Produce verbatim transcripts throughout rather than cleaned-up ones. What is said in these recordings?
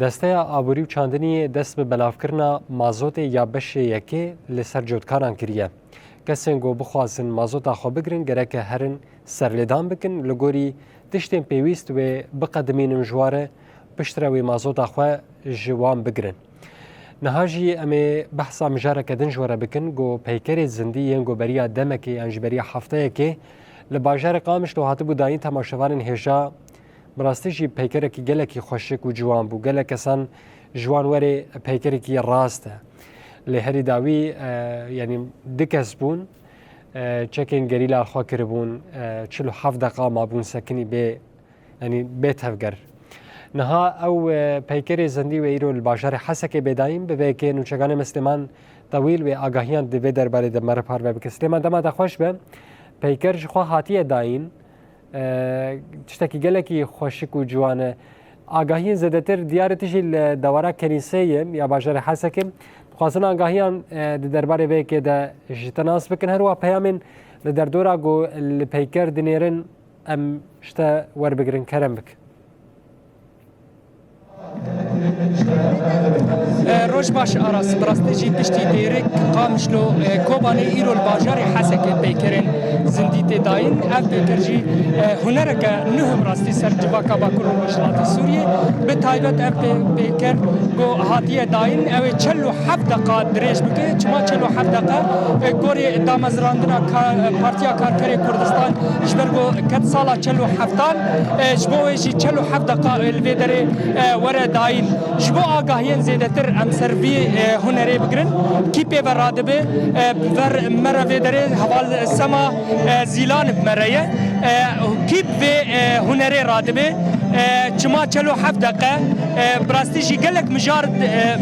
Desteya Aborî û Çandinî dest bi belavkirina mazotê ya beşê yekê li ser cotkaran kiriye. Kesên ku bixwazin mazota xwe bigirin, gereke herin serlêdan bikin, li gorî tiştên pêwîst wê biqedimînin ji wa re, piştre wê mazota xwe ji wan bigirin. Niha jî em ê behsa mijareke din ji we re bikin, ku peykerê zindî yên ku beriya demekê yan jî beriya hefteyekê li bajarê Qamişlo hatibû dayîn temaşevanên hêja. Bi rastî jî peykerekî gelekî xweşik û ciwan bû. Gelek kesan ji wan werê peykerekî rast e. Lê herî dawî, e, yanî du kes bûn, e, çekên gerîla xwe kiribûn, e, çil û heft deqa mabûn sekinî bê, yanî bê tevger. Niha ew, e, peykerê zindî wê îro li bajarê Hesekê bê dayîn, bi vê yekê nûçeganê me Silêman Tewîl wê agahiyan di vê derbarê de me re parve bike. Silêman, dema te xweş be. Peyker ji xwe hatiye dayîn. E, tiştekî gelekî xweşik û ciwan e. Agahiyên zêdetir diyar e tu jî li dewara kenîseyê ya bajarê Hesekê. Dixwazin agahiyan, e, di derbarê vê yekê de ji te nas bikin. Her wiha peyamên li derdora ku li peyker dinêrin em ji te werbigirin. Kerem bik. E, roj baş Aras. Bi rastî jî piştî dêrik Qamişlo, e, Kobanê îro li bajarê Hesekê peykerên zindî tê dayîn. Ev peyker jî, e, hunereke nuh bi rastî ser civaka Bakur û Rojhilatê Sûriyê. Bi taybet ev pê-, peyker ku hatiye dayîn, ew ê çel û heft deqa dirêj bike. Çima çel û heft deqa? E, gorî damezrandina ka-, Partiya Karkerê Kurdistan, ji ber ku ket sala çel û heftan, e, ji bo wê jî çel û heft deqa li vê derê, e, were dayîn. Ji bo agahiyên zêdetir em ser vî, e, hunerê bigirin. Kî pê ve radibe, e, bi ver me re vê derê heval Sema, e, Zîlan bi me re ye. E, kî bi vê, e, hunerê radibe, e, çima çel û heft deqe, e, bi rastî jî gelek mijar, e,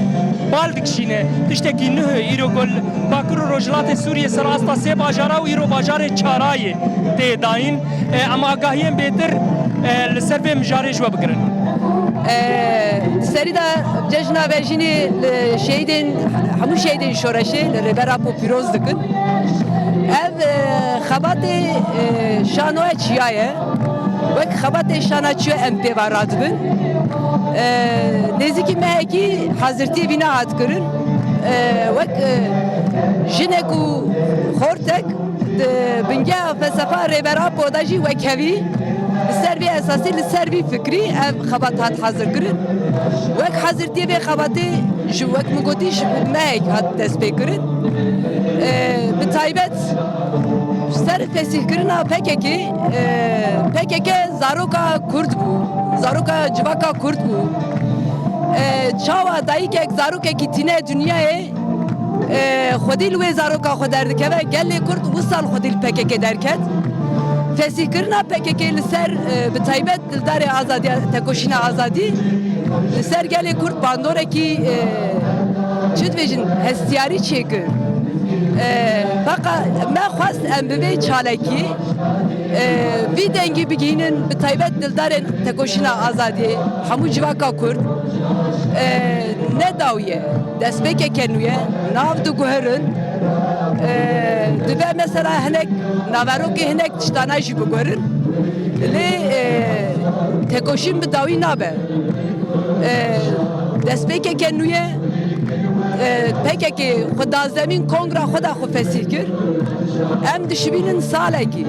bal dikişîne. Tiştekî nuh e, îro ku li Bakur û Rojhilatê Sûriyê ser asta sê bajara û îro bajarê çarayê tê dayîn. E, em agahiyên bêtir, e, li ser vê mijarê ji we bigirin. E, di serî de cejna vejînê li şehîdên, hemû şehîdên şoreşê li Rêber Apo pîroz dikin. Ev, e, xebatê, e, şanoya çiya ye. Wek xebatê şana çiya em pê ve radibin. E, nêzîkî mehekî hazirtiyê vîna hat kirin. E, wek, e, jinek û xortek di bingeha felsefa Rêber Apo de jî wekhevî, li ser vê esasî, li ser vî fikrî ev xebat hat hazir kirin. Wek hazirtiyê vê xebatê ji, wek min gotî, ji mehek hat destpêkirin. E, bi taybet ser fesîhkirina P K K, e, P K K zaroka Kurd bû, zaroka civaka Kurd bû. E, çawa dayikek zarokekî tîne dinyayê, e, xwedî li wê zaroka xwe derdikeve, gelê Kurd wisa li xwedî li P K K derket. Fesîhkirina P K K li ser, e, bi taybet Dildarê Azadiya, Tekoşîna Azadî, li ser gelê Kurd bandorekî, e, çi dibêjin, hestiyarî çêkir. E, feqa me xwest em bi vê çalakî, e, vî dengî bigihînin, bi taybet dildarên Tekoşîna Azadiyê, hemû civaka Kurd, e, ne dawî ye, destpêkeke nû ye, nav diguherin, e, dibe mesela hinek naverokê hinek tiştana jî biguherin. Lê, e, tekoşîn bi dawî nabe. E, destpêkeke nû ye. E, P K K xwe dazdemîn kongra xwe de xwe fesîh kir. Em dişibînin salekî.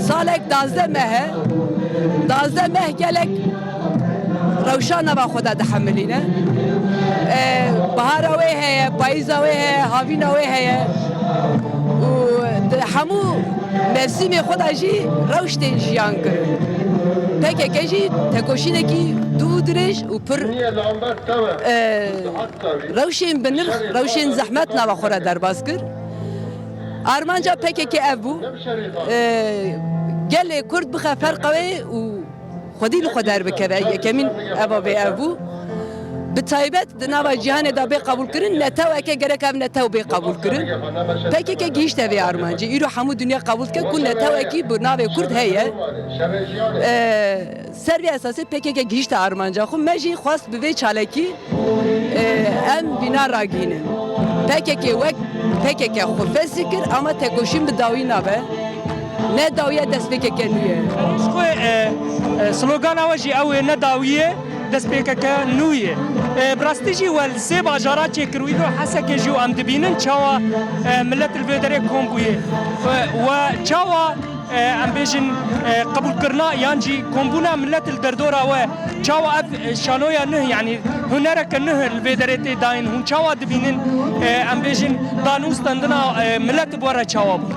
Salek dazdeh meh e. Dazdeh meh gelek rewşa nava xwe de dihemilîne. E, bahara wê heye, payîza wê heye, havîna wê heye. Û di hemû mevsîmê xwe de jî rewş tên jiyan kirin. P K K jî tekoşînekî dû dirêj û pir, e, rewşên bi nirx, rewşên zehmet nava xwe re derbas kir. Armanca P K K ev bû, e, gelê Kurd bixe ferqa wê û xwedî li xwe derbikeve. Yekemîn eva vê ev bû. Bi taybet di nava cîhanê de bê qebûlkirin, neteweke gerek ev netew bê qebûlkirin. P K K gihîşte vê armancê. Îro hemû dinya qebûl dike ku netewekî bi navê Kurd heye. E, ser vê esasê P K K gihîşte armanca xwe. Me jî xwest bi vê çalakî, e, em vîna ragihînin. P K K wek P K K xwe fesî kir, ama tekoşîn bi dawî nabe. Ne dawiye destpêkeke nû ye. Ji xwe, e, e, slogana we jî ew ê ne dawiye. Destpêkeke nû ye. E, bi rastî jî we li sê bajara çêkir û îro Hesekê jî û em dibînin çawa, e, milet li vê derê kom bûye. E, we çawa, e, em bêjin, e, qebûlkirina yan jî kombûna milet li derdora we, çawa ev, e, şanoya nuh, yanî hunereke nuh li vê derê tê dayîn, hûn çawa dibînin, e, em bêjin, dan û stendina, e, milet bi we re çawa bû?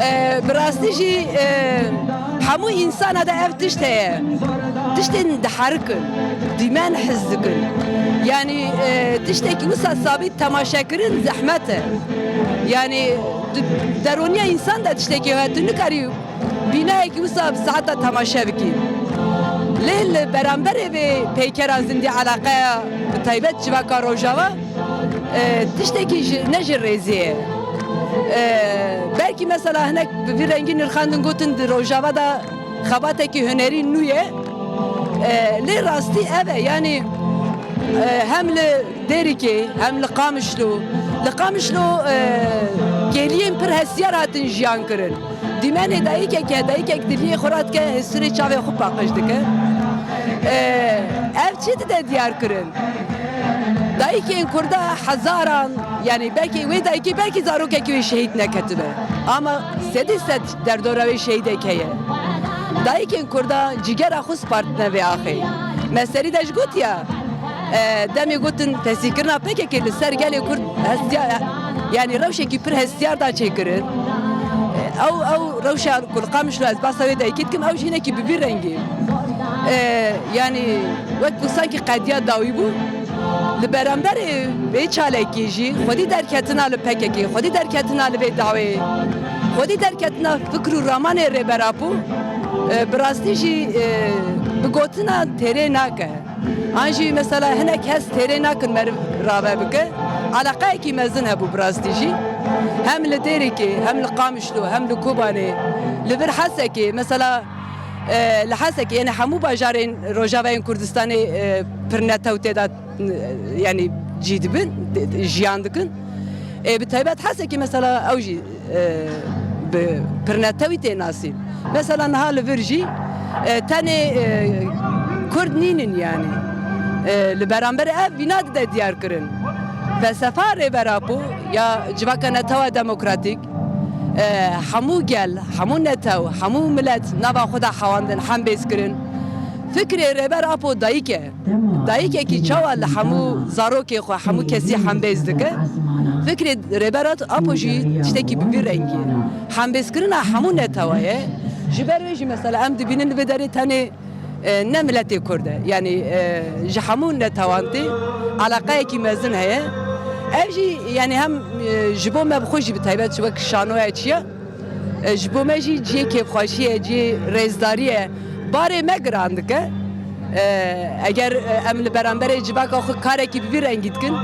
E, bi rastî jî, e, hemû însana de ev tişt heye. Tiştên diherikin, dîmen hez dikin. Yanî, e, tiştekî wisa sabît temaşekirin zehmet e. Yanî, di-, derûniya însan de tiştekî heye, tu nikarî bînayekî wisa bi saeta temaşe bikî. Lê li beramberê vê peykera zindî eleqeya bi taybet civaka Rojava, e, tiştekî ji, ne ji rêzê ye. E, belkî mesela hinek bi vî rengî nirxandin gotin di Rojava de xebatekî hunerî nû ye. E, lê rastî ev e, yanî, e, hem li Dêrikê, hem li Qamişlo. Li Qamişlo, e, kêliyên pir hestiyar hatin jiyan kirin. Dîmenê dayikek e, dayikek diliyê xwe radike, hêsirê çavê xwe paqij dike. E, ev çi dide diyar kirin? Dayikên Kurda hezaran, yanî belkî wê dayikê belkî zarokekî wê şehîd neketibe. Ama sedî sed derdora wê şehîdek heye. Dayikên Kurda cigera xwe spartine vê axê. Me serî de ji gotiya, e, demê gotin pesîkirina P K K li ser gelê Kurd hestiya, yanî rewşekî pir hestiyar da çêkirin. E, ew, ew rewşa ku li Qamişlo ez behsa wê dayikê dikim, ew jî hinekî bi vî rengî. E, yanî wek ku sankî qediya dawî bû. Li beramberê vê çalakiyê jî xwedî derketina li P K K, xwedî derketina li vê dawê, xwedî derketina fikr û ramanê Rêber Apo, e, bi rastî jî, e, bi gotina têrê nake. An jî mesela hinek kes têrê nakin meriv rave bike. Eleqeyekî mezin hebû bi rastî jî. Hem li Dêrikê, hem li Qamişlo, hem li Kobanê, li vir Hesekê, mesela, e, li Hesekê, yanî hemû bajarên Rojavayên Kurdistanê, e, pir netew tê de, e, yanî cî dibin, de, de, jiyan dikin. E, bi taybet Hesekê mesela ew jî, e, bi pirnetewî tê nasîn. Mesela niha li vir jî, e, tenê, e, Kurd nînin yanî. E, li beramber ev vîna dide diyar kirin. Felsefa Rêber Apo ya civaka netewa demokratîk, e, hemû gel, hemû netew, hemû milet nava xwe de hewandin, hembêz kirin. Fikrê Rêber Apo dayik e. Dayikekî çawa li hemû zarokê xwe, hemû kesî hembêz dike? Fikrê Rêber Apo jî tiştekî bi vî rengî ye. Hembêzkirina hemû netewa ye. Ji ber wê jî mesela em dibînin li vê derê tenê, e, ne miletê Kurd e. Yanî, e, ji hemû netewan tê eleqeyekî mezin heye. Ev jî yanî hem, e, ji bo me bi xwe jî bi taybet ji wek şanoya çi ye. E, ji bo me jî cihê kêfxweşî ye, cihê rêzdarî ye. Barê me giran dike. E, eger, e, em li beramberê civaka xwe karekî bi vî rengî dikin,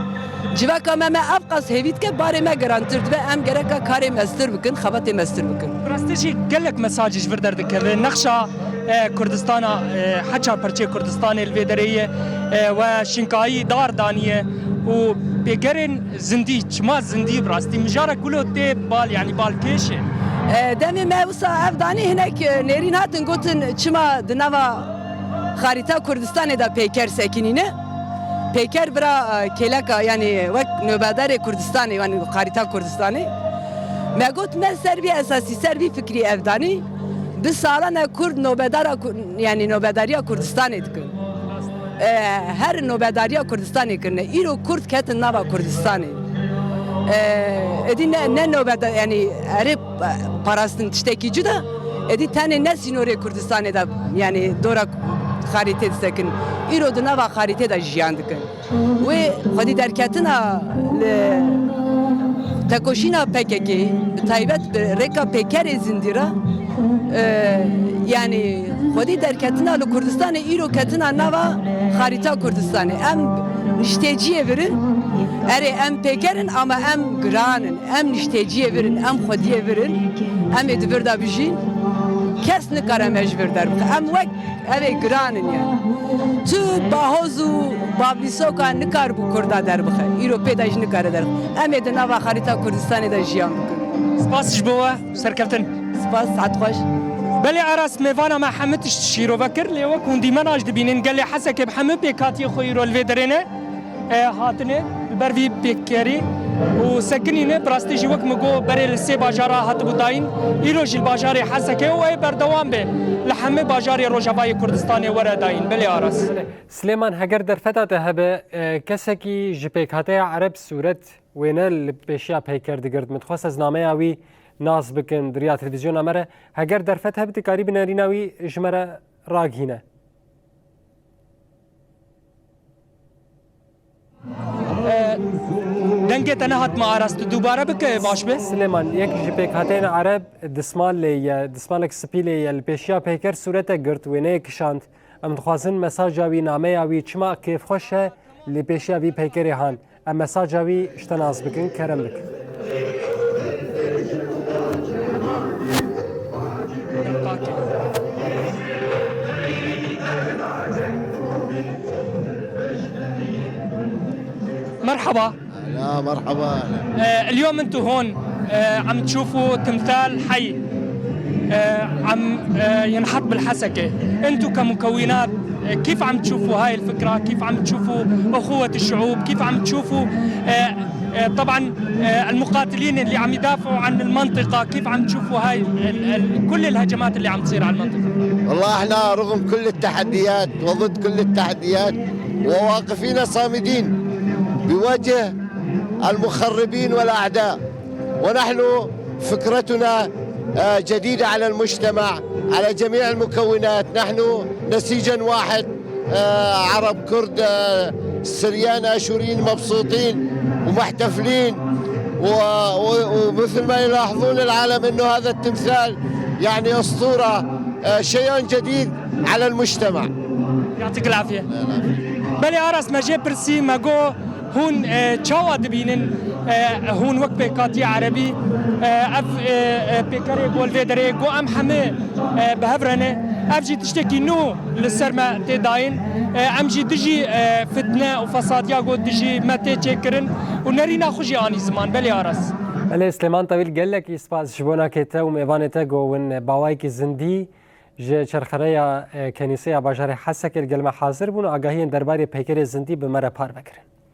civaka me, me ev qas hêvî dike, barê me girantir dibe, em gereka karê mestir bikin, xebatê mestir bikin. Rastî jî gelek mesajî ji vir derdikeve. Nexşa, e, Kurdistana, e, heça perçê Kurdistanê li vê derê ye, e, we şinkayî dar daniye û pêkerên zindî, çima zindî bi rastî mijarek wilo tê bal, yanî balkêş e. E, demê me wisa ev danî hinek, e, nêrîn hatin gotin çima di nava xarîta Kurdistanê de peyker sekinîne. Peyker bira, e, kêleka, yanî wek nobedarê Kurdistanê, yanî xarîta Kurdistanê. Me got me ser vî esasî, ser vî fikrî ev danî. Bi salan e Kurd nobedara Ku-, yanî nobedariya Kurdistanê dikin. E, her nobedariya Kurdistanê kirine. Îro Kurd ketin nava Kurdistanê. E, êdî ne, ne nobeda-, yanî erê parastin tiştekî cuda. Êdî tenê ne sînorê Kurdistanê de, yanî dora xarîtê disekin. Îro di nava xarîtê de jiyan dikin. Wê xwedî derketina li tekoşîna P K K, bi taybet bi rêka pêkerê zindî re, e, yanî xwedî derketina li Kurdistanê îro ketina nava xarîta Kurdistanê. Em nişteciyê vir in, erê em pêker in ama em giran in. Em nişteciyê vir in, em xwediyê vir in, em ê di vir de bijîn. Kes nikare me ji vir derbixe. Em wek Ev ê giran in yani. Tu bahoz û bavlîsoka nikar bû Kurda derbixe. Îro pê de jî nikare derbixe. Em ê di nava xarîta Kurdistanê de jiyan bikin. Spas ji bo we, serkeftin. Spas, saet xweş. Belê Aras, mêvana me hemû tişt şîrove kir, lê wek hûn dîmena jî dibînin, gelê Hesekê bi hemû pêkhatiyê xwe îro li vê derê ne, e, hatine li ber vî pêkerî û sekinîne. Bi rastî jî wek min got, berê li sê bajara hatibû dayîn, îro jî li bajarê Hesekê û ê berdewam be li hemû bajarê Rojavayê Kurdistanê were dayîn. Belê Aras. Silêman, heger derfeta te hebe, e, kesekî ji pêkhateya Ereb sûret wêne li pêşiya peyker digirt. Min dixwest ez nameya wî nas bikim di riya televîzyona me re. Heger derfet hebe, dikarî bi nerîna wî ji me re ragihîne. E, dengê te nehatime Aras, tu dubare bike baş be. Silêman, yek ji pêkhateyên Ereb dismal lê ye, dismalek spî lê ye, li pêşiya peyker sûrete girt, wêneyê kişand. Em dixwazin mesaja wî, nameya wî, çima kêfxweş e, li pêşiya vî peykerê han. Em mesaja wî ji te nas bikin, kerem bikin. مرحبا. لا، مرحبا. آه، اليوم انتو هون، آه، عم تشوفوا تمثال حي، آه، عم، آه، ينحط بالحسكة. انتو كمكونات، آه، كيف عم تشوفوا هاي الفكرة؟ كيف عم تشوفوا أخوة الشعوب؟ كيف عم تشوفوا، آه، آه، طبعًا، آه، المقاتلين اللي عم يدافعوا عن المنطقة؟ كيف عم تشوفوا هاي ال-، ال-، كل الهجمات اللي عم تصير على المنطقة؟ والله، احنا رغم كل التحديات وضد كل التحديات، وواقفين صامدين بوجه المخربين والأعداء. ونحن فكرتنا، آه، جديدة على المجتمع، على جميع المكونات. نحن نسيجا واحد، آه، عرب، كرد، آه، سريان، آشوريين، مبسوطين ومحتفلين. و-، و-، ومثل ما يلاحظون العالم إنه هذا التمثال يعني أسطورة، آه، شيء جديد على المجتمع. يعطيك العافية. Belê Aras, me jê pirsî, me got, hûn, e, çawa dibînin, e, hûn wek pêkatiya Erebî, e, ev, e, e, pêkerê ku li vê derê got, em hemê, e, bi hev re ne. Ev jî tiştekî nû li ser me tê dayîn. E, em jî dijî, e, fitne û fesadiya ku dijî me tê çêkirin û nerîna xwe jî anî ziman. Belê Aras. Belê Silêman Tawîl, gelekî spas ji bo nakê te û mêvanê te ku hûn bawayekî zindî ji çerxereya, e, kenîseya bajarê Hesekê li gel me hazir bûn û agahiyên derbarê peykerê zindî bi me re parve kirin.